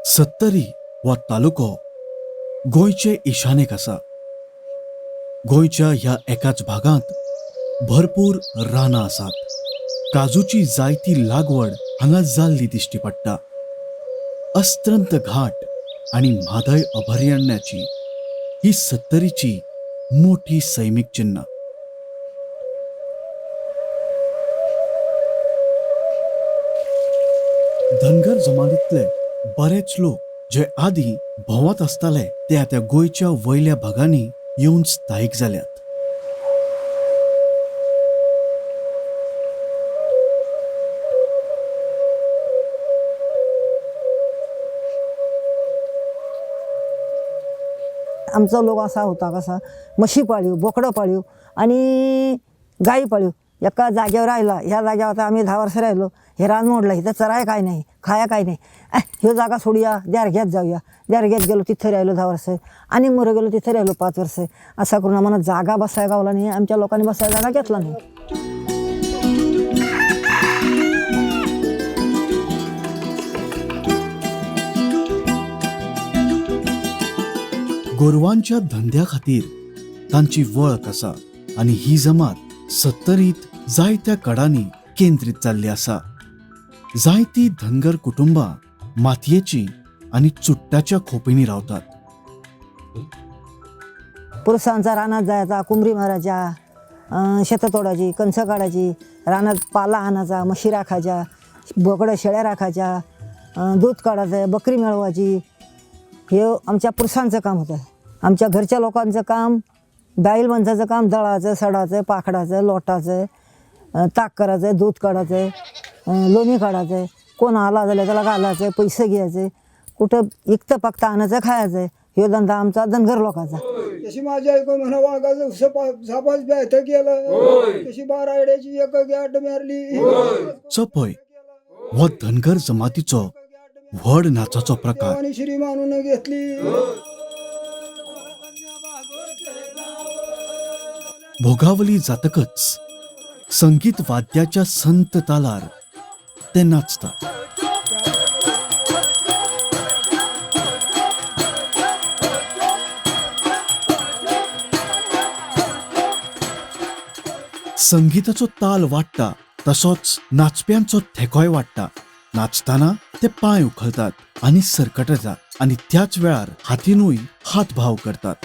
सत्तरी हो तालुको गोंयचे ईशानेक आसा. गोंयच्या ह्या एकाच भागांत भरपूर रानां आसात. काजूची जायती लागवड हांगा जाल्ली दिश्टी पडटा. अस्तंत घाट आनी म्हादय अभयारण्याची ही सत्तरीची मोठी सैमीक चिन्नां. धनगर जमातींतले बरेच लोक जे आदीं भोंवत आसताले ते आतां गोंयच्या वयल्या भागांनी येवन स्थायीक जाल्यात. आमचा लोक असा होता कसा, म्हशी पाळीव, बोकडं पाळीव आणि गाई पाळीव. एका जागेवर राहिला, ह्या जागेवर आता आम्ही 10 वर्ष राहिलो. हे रान मोडलं, इथं चराय काय नाही, खाया काय नाही. ह्यो जागा सोडूया, द्यारघ्यात जाऊया. द्यारघ्यात गेलो, तिथं राहिलो 10 वर्ष, आणि मोरं गेलो, तिथं राहिलो 5 वर्ष. असा करून आम्हाला जागा बसायला गावला नाही, आमच्या लोकांनी बसायला जागा घेतला नाही. गोरवांच्या धंद्या खातीर तांची वळख आसा आनी ही जमात सत्तरीत जायत्या कडांनी केंद्रीत जाल्ली आसा. जायती धनगर कुटुंबां मातयेची आनी चुट्टाच्या खोपींनी रावतात. पुरुषांचा रानात जायचा, कुंबरी मारायच्या, शेतं तोडायची, कणसं काढायची, रानात पाला आणायचा, म्हशी राखायच्या, बोकडं शेळ्या राखायच्या, दूध काढायचं, बकरी मिळवायची. हे आमच्या पुरुषांचं काम होतं. आमच्या घरच्या लोकांचं काम, बैल माणसाचं काम दळायचं, सडाचं, पाखडाचं, लोटाचं, ताक करायचं, दूध काढायचं, लोणी काढायचं, कोण आला झालं त्याला घालायचं, पैसे घ्यायचे, कुठं इकतं पाकतं आणायचं, खायचं. हे धंदा आमचा धनगर लोकांचा. तशी माझी ऐकून म्हणा वाघाचं सापास बॅथ केलं, तशी 12 आड्याची एक गाठ मारली. चपय हो धनगर जमातीचो व्हड नाचाचो प्रकार. आणि श्री मानून घेतली. भोगावली जातकच संगीत वाद्याच्या संत तालार ते नाचतात. संगीताचो ताल वाडटा तसोच नाचप्यांचो थेकोय वाडटा. नाचतना ते पांय उखलतात आनी सरकटतात आनी त्याच वेळार हातीनूय हातभाव करतात.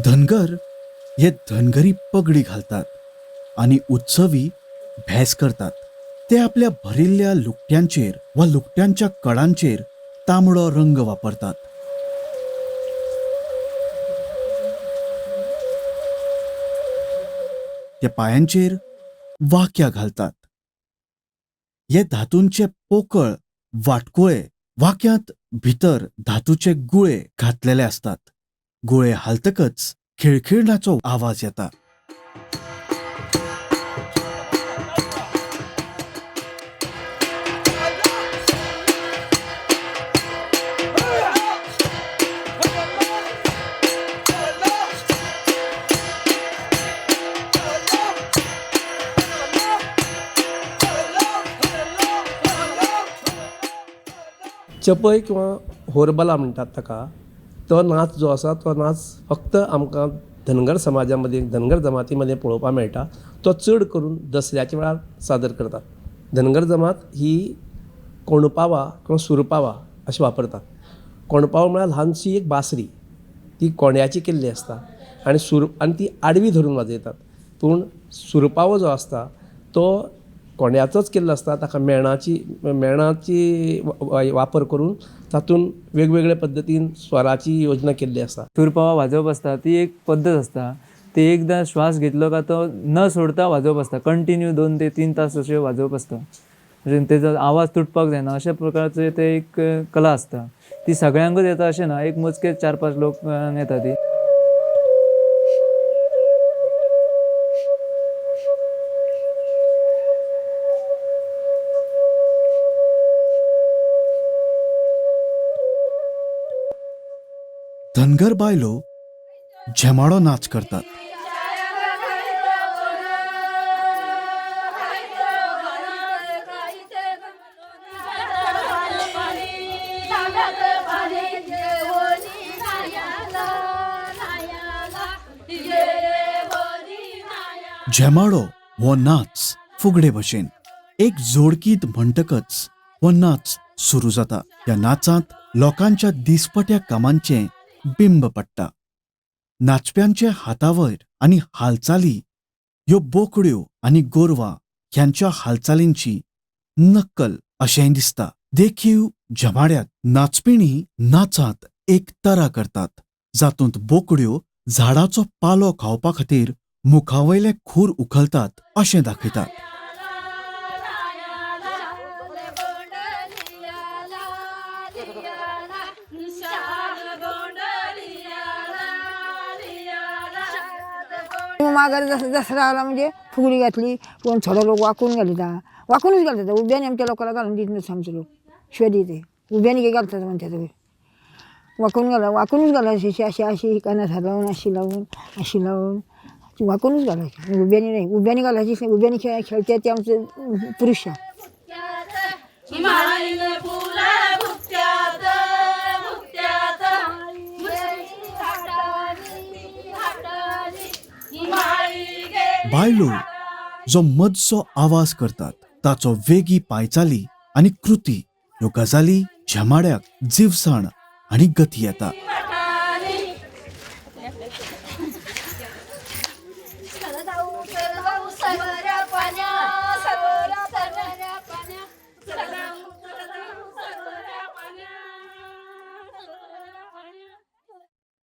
धनगर हे धनगरी पगडी घालतात आनी उत्सवी भेस करतात. ते आपल्या भरिल्ल्या लुकट्यांचेर वा लुकट्यांच्या कडांचेर तांबडो रंग वापरतात. ते पायांचेर वाक्या घालतात. हे धातूंचे पोकळ वाटकुळे वाक्यांत भितर धातूचे गुळे घातलेले आसतात. गुळे हालतकच खिळखिळणाचो आवाज येता. चपय किंवा होरबला म्हणटात ताका, तो नाच जो आसा तो नाच फक्त आमकां धनगर समाजा मदीं, धनगर जमाती मदीं पळोवपाक मेळटा. तो चड करून दसऱ्याच्या वेळार सादर करतात. धनगर जमात ही कोणपावा किंवा सुरपावा अशें वापरतात. कोणपावा म्हळ्यार ल्हानशी एक बासरी, ती कोंड्याची केल्ली आसता आनी आनी ती आडवी धरून वाजयतात. पूण सुरपावो जो आसता तो कोंड्याचोच केल्लो आसता. ताका मेणाची वापर करून तातूंत वेगवेगळे पद्दतीन स्वराची योजना केल्ली आसता. सुरपावा वाजोवप आसता ती एक पद्दत आसता. ती एकदां श्वास घेतलो काय तो न सोडता वाजोवप आसता. कंटिन्यू 2 ते 3 तास अशें वाजोवप आसता. तेजो आवाज तुटपाक जायना अशा प्रकारचे ते एक कला आसता. ती सगळ्यांकूच येता अशें ना, एक मोजके 4-5 लोक येता ती. धनगर बायलो झेमाडो नाच करतात. झेमाडो हो नाच फुगडे भशेन एक जोडगीत म्हणटकच हो नाच सुरू जाता. ह्या नाचांत लोकांच्या दिसपट्या कामांचें बिंब पडटा. नाचप्यांचे हातावयर आनी हालचाली ह्यो बोकड्यो आनी गोरवां ह्यांच्या हालचालींची नक्कल अशेंय दिसता. देखीव झेमाड्यांत नाचपिणी नाचांत एक तरा करतात जातूंत बोकड्यो झाडाचो पालो खावपा खातीर मुखावयले खूर उखलतात अशें दाखयतात. मग माघारी जसं दसरा आला म्हणजे फुगडी घातली, कोण थोडं लोक वाकून घालता, वाकूनच घालतात. उभ्याने आमच्या लोकांना घालून देत नसतं आमचे लोक, शिवाय देते उभ्याने काही घालतात म्हणतात तुम्ही. वाकून घाला, वाकूनच घालायची अशी अशी अशी कानात हात लावून अशी लावून अशी लावून वाकूनच घालायची, उभ्याने नाही, उभ्याने घालायचीच नाही. उभ्याने खेळ खेळते ते आमचे पुरुष. बायलो जो मदचो आवाज करतात ताचो वेगी पायचाली आनी कृती ह्यो गजाली झेमाड्याक जिवसाण आनी गती येता.